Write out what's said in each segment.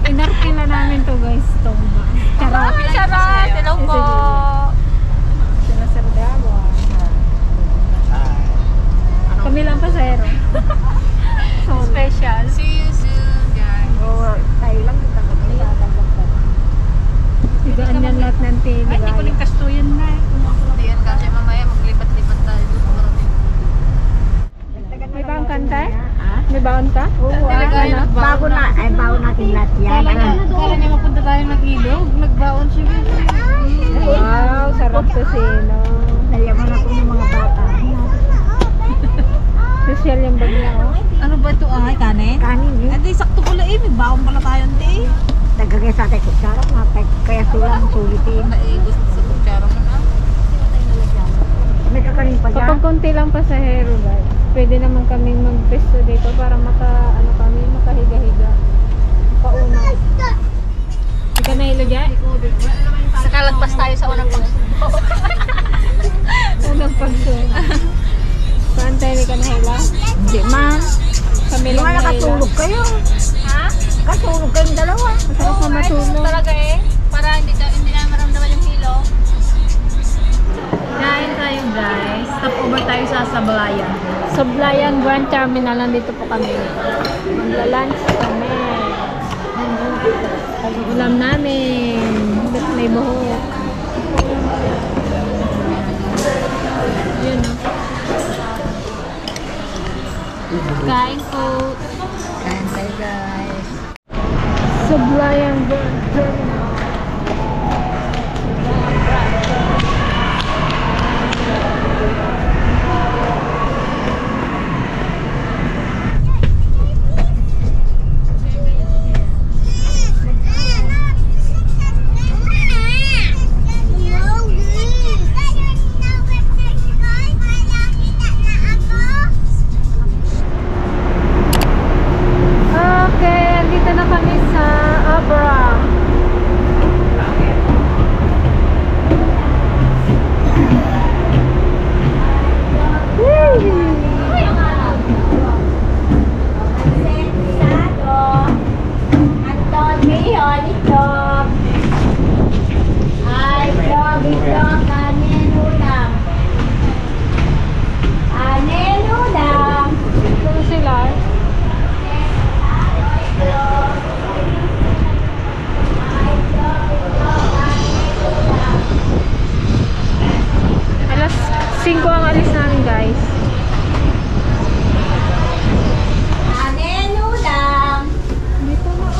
Inarkila namin to guys, tomba. Charot. Charot! Hello po! Sila Sir Dawa. Kami lang pasahero. Special. See you soon, guys. Tayo lang kita magkakatagbak. Higaan yan lahat ng TV. Ay, hindi ko rin kastuyan na eh. Hindi yan kasi mamaya maglipat-lipat tayo. May baon kanta eh? May baon ka? Oo, Ano? bago na, ay bago natin lahat yan. Kala niya mapunta tayo ng ilog. Nagbaon siya. Wow, sarap sa sino. Nayaman ako ng mga bata. Social yung bag niya, oh. Ano ba ito? Ay, kanin? Kanin eh. Hindi, sakto pala eh. May baon pala tayo hindi. Nagagay sa ating kutsara, kaya sulang sulitin. Gusto sa kutsara mo na. May kakanin pa dyan. Kapag konti lang pasahero guys, pwede naman kaming mag-pesto dito para makahiga-higa. Pauna. Hindi ka nahilo dyan? Saka lagpas tayo sa unang pagsunod. Unang pagsun. Paantay ni ka nahila? Hindi man. Kami Yung lang nahila. nakatulog kayo. Ha? Katulog kayong dalawa. Masarap na matulog. Talaga eh. Para hindi na maramdaman yung hilo. Kain tayo guys. Stopover tayo sa Sablayan. Sablayan Grand Terminal, nandito po kami. Magla-lunch kami. Ang ulam namin. Ba't may buhok? Yun. Kain po. Kain tayo guys. Sablayan Grand Terminal. Okay, andito na kami sa Abra. Ito sila. Alas 5 ang alis namin guys. Dito na.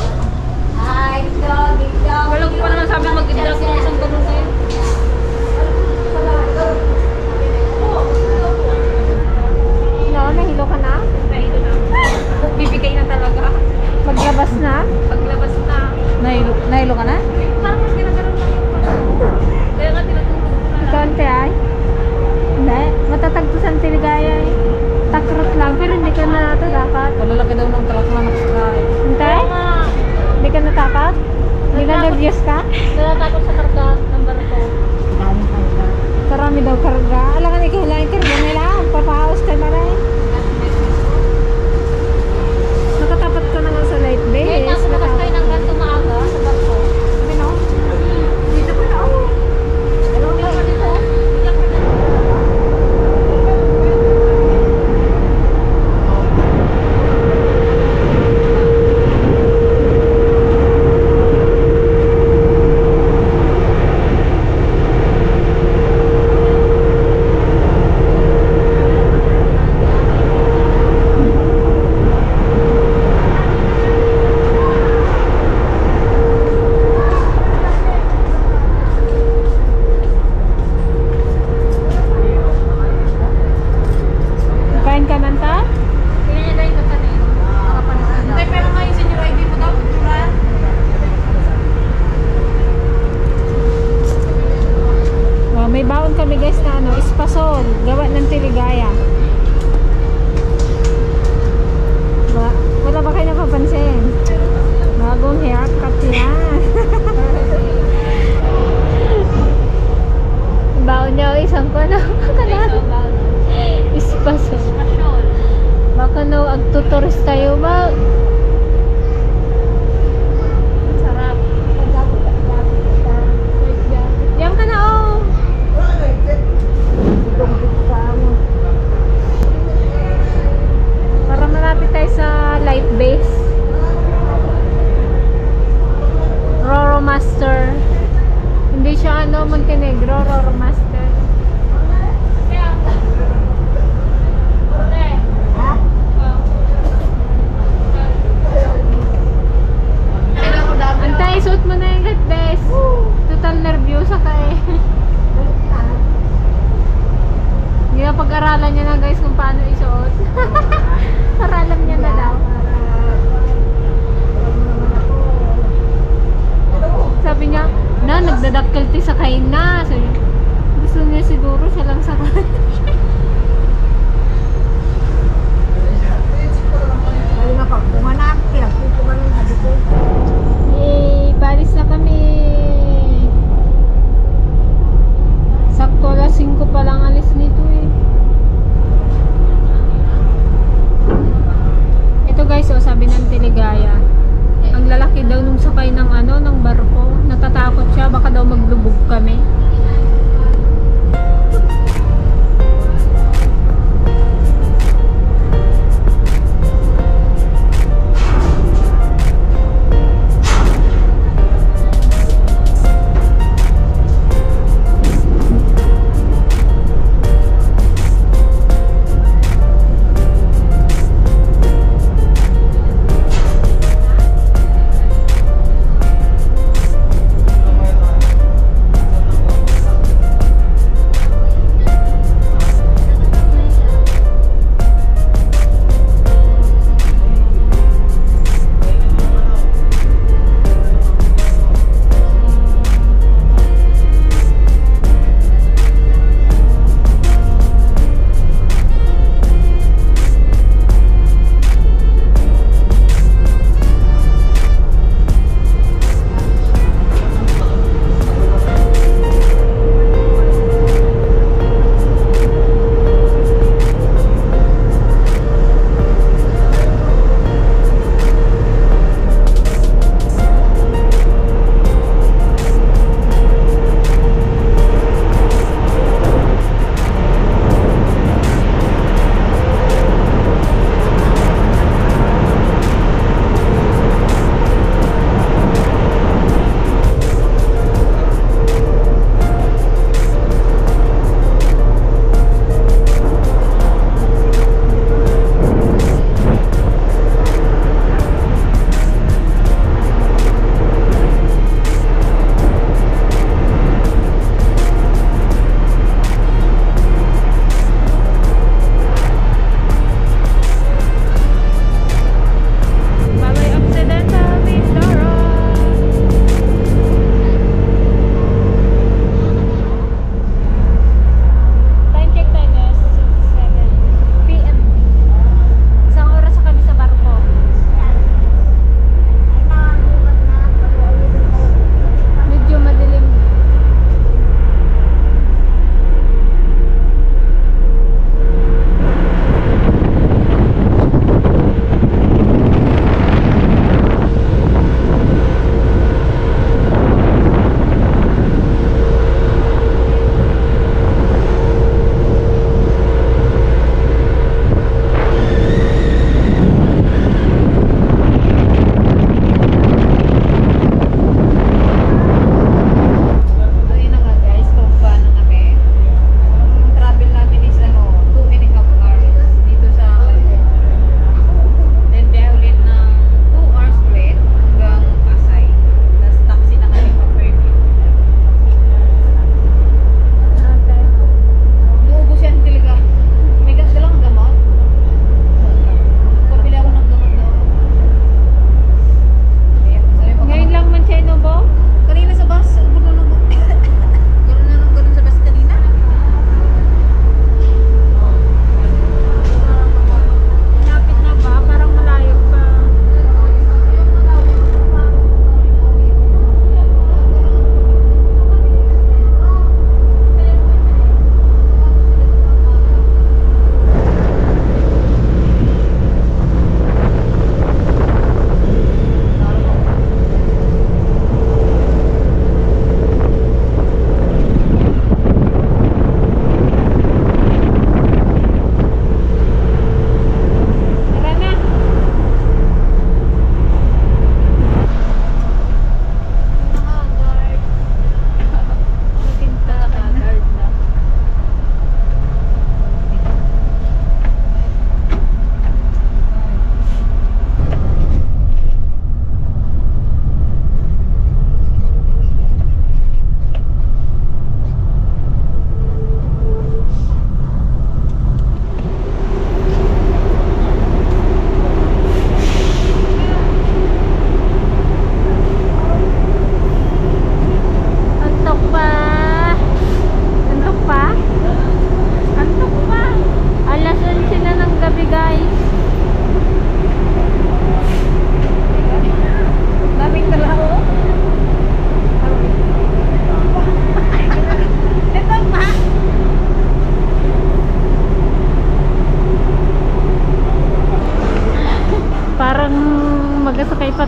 daw nung sakay ng ng barko. Natatakot siya, baka daw maglubog kami.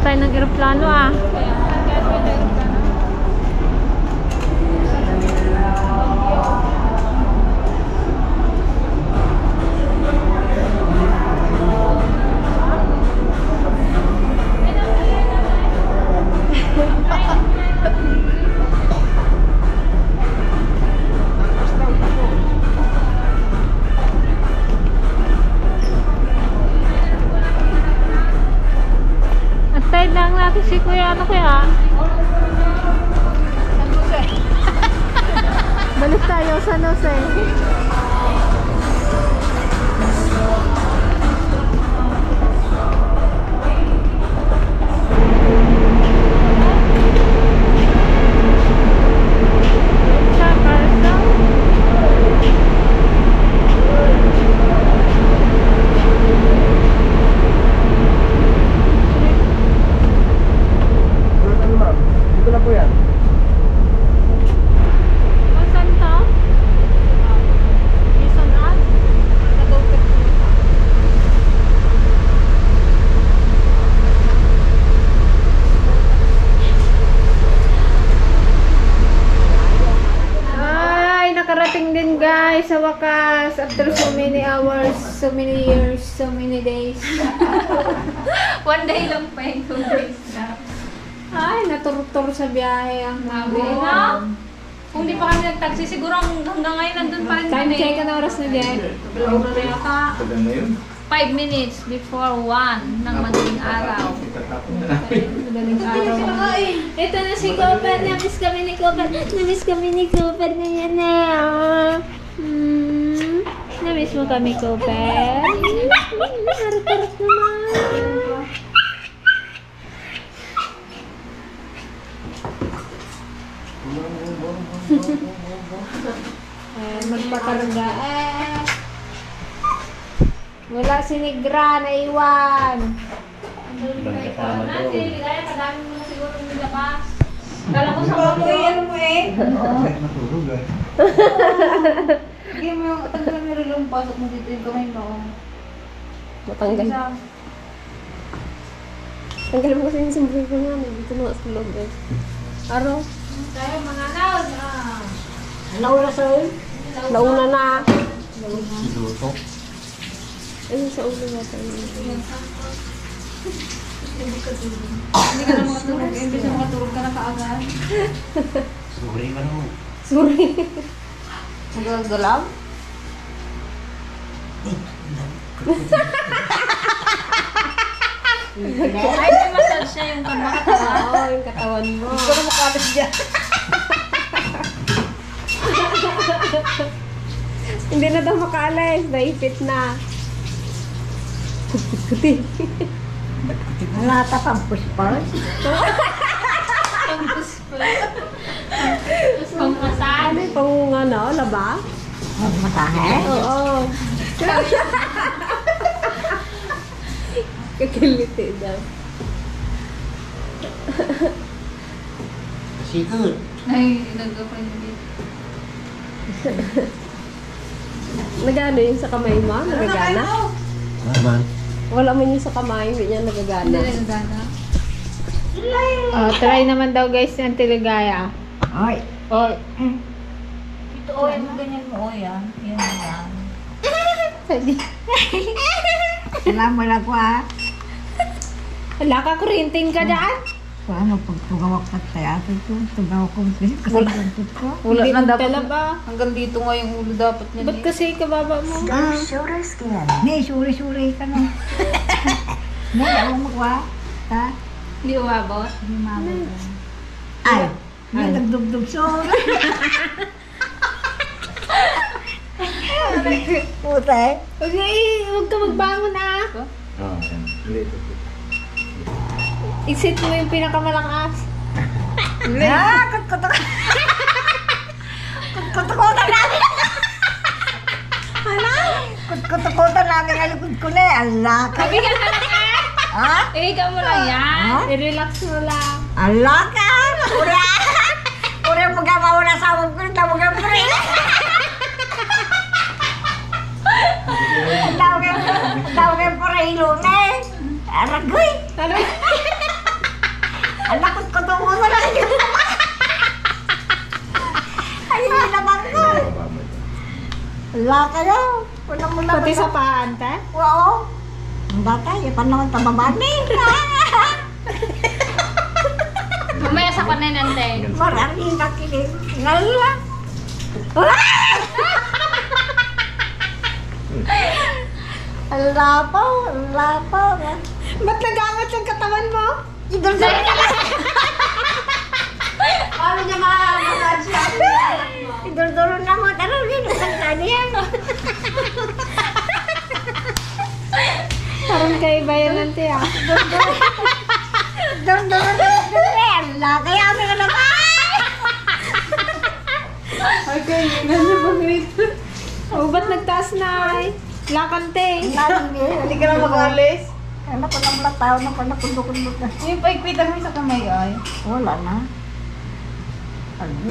tayo ng eroplano ah. Antay lang natin si Kuya, ano kaya? Balik tayo sa Jose. Sa Carson. Ano ma'am? Dito na po yan. Saan to? Quezon Ave. Nag-open po ito. Ay, nakarating din guys sa wakas. After so many hours, so many years, so many days. One day lang pa yung 2 days na. Ay, naturtor sa biyahe ang Sabi mga. na. Kung di pa kami nag-taxi, siguro hanggang ngayon nandun pa rin Time kami. check ang oras na dyan. Oras na yata. Tagal na yun. 5 minutes before 1 ng madaling araw. Itatapon na namin. Madaling araw. Ito na si Cooper. Namiss kami ni Cooper. Namiss kami ni Cooper na yan na. Namiss mo kami, Cooper. Harap-harap naman. Magpakarga. Wala si Negra, naiwan. Kaya kadami mo na siguro nilabas. Kala ko sa mga Ano mo eh? Natulog ah. Hindi mo yung tanggalan mo rin yung pasok mo dito yung kamay mo. Matanggal. Tanggal mo kasi yung sombrero ko nga. Dito na sa loob eh. Araw. tayo mga naon. Nauna sa'yo? Nauna na. Luto. Ayun sa ulo na tayo. Hindi ka na makatulog. Imbis na makatulog ka na kaagad. Sorry ka naman. Sorry. Magagalaw? Ay, may massage siya yung katawan. Oo, yung katawan mo. Hindi ko na makalas dyan. Hindi na daw makaalis. Naipit na. Kuti. Nalata pang puspal. Pang-massage. Ano yung pangunga na? Laba? Magmatahe? Oo. Kakiliti daw. Sikot. Ay, nag-open yung dito. Nagano yung sa kamay mo? Nagagana? Naman. Wala man yung sa kamay, hindi niya nagagana. Hindi nagagana. Oh, try naman daw guys yung tiligaya. Ay. Oh, Ito o, yung ganyan mo o yan. Yan yan. Salamat lang ko ha. wala ka kurinting ka dyan? Paano pag tugawak ka tayo? Tugawak ko. Kasi gantot ko. Wala Hindi na mo dapat. talaba. Hanggang dito nga yung ulo dapat niya. Ba't kasi kababa mo? Ni, suri-suri ka na. Ni, ako magwa. Ha? Hindi umabot. Hindi mabot. Ay. Ni, nagdugdug suri. Puta eh. Huwag ka magbangon ah. Ah, yan. Dito. Exit mo yung pinakamalangas. Ah, kutkutok. Kutkutokotan namin. Ano? Kutkutokotan namin ang likod ko na eh. Allah ka. Bigyan ka na nga. Ha? Ikaw mo lang yan. Ha? I-relax mo lang. Allah ka. Ura. Ura magawa na sa amon ko. Tawag ko rin. Tawag ko rin ilo na eh. Aragoy. Ano? Anak ko tungo na lang yun. Ayun yung naman ko. Wala kayo. Wala mo na. Pati sa paan, te? Oo. Ang data, yung panahon tababani. Mamaya sa kanan ante. Maraming nakinig. Ngayon. Ang lapaw, ang lapaw. Ba't nagamit yung katawan mo? Idol-dol na lang. Paano niya makakagad siya? Idol-dol na mo. Ano rin, ang kanta niya. Parang kaiba yan, ante, ah. Idol-dol na lang. Kaya kami ka naman. Okay, yun na ba ganito? Oh, ba't nagtaas na ay? Lakante. Hindi ka na mag-alis. Ano pa ng mga tao na pala kundok-kundok na. Yung paikpitan mo sa kamay ay. Wala na. Ano?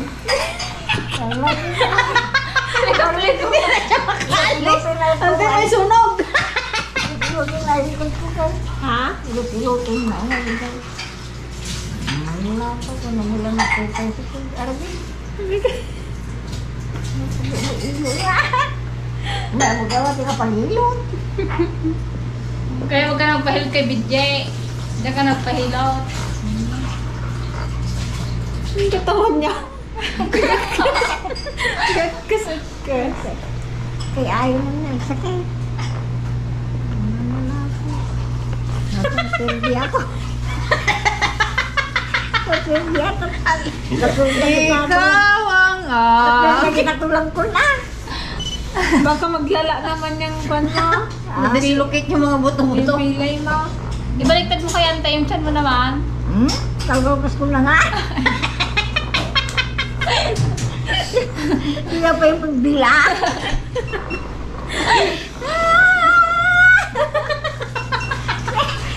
Wala na. Ante may sunog. Ilutin na, ilutin ko. Ha? Ilutin na. Wala pa ko na mula na po tayo sa Arabi. Hindi mo gawa, di ka pangilot. Kaya huwag ka nagpahilot kay Bidye. Hindi ka nagpahilot. Yung katawan niya. Kasat. Kaya ayaw mo na, sakit. Ano na ako? Napasilbi ako. Napasilbi ako. Napasilbi ako. ang Napasilbi natulang ko na. Baka maglala naman yung kwan mo. Nadislocate yung mga Yung buto-buto. pilay mo. Ibaliktad mo kay ante yung chan mo naman. Kalgokas ko na nga. Hindi na pa yung pagbila.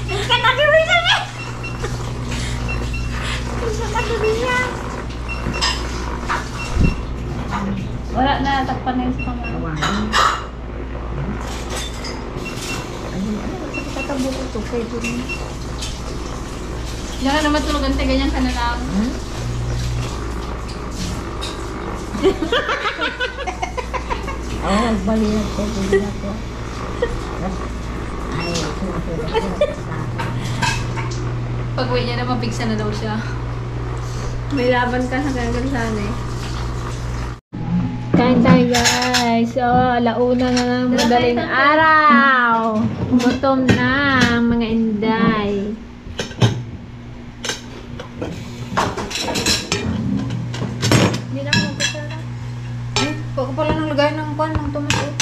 Hindi ka nagawin na niya. Hindi ka nagawin niya. Wala na, takpan na yun sa kamay. Tatabo ko ito. Pwede mo. Diyan ka na matulog ante, ganyan ka na lang. Oo, balihan ko. Balihan ko. Ay, Pag uwi niya na, mapigsa na daw siya. May laban ka sa kagasan eh. Kain tayo guys. So, alauna na ng madaling araw. Gutom na mga inday. Hindi na ako magkasara. Pag pala nang lagay ng kwan, ng tomato.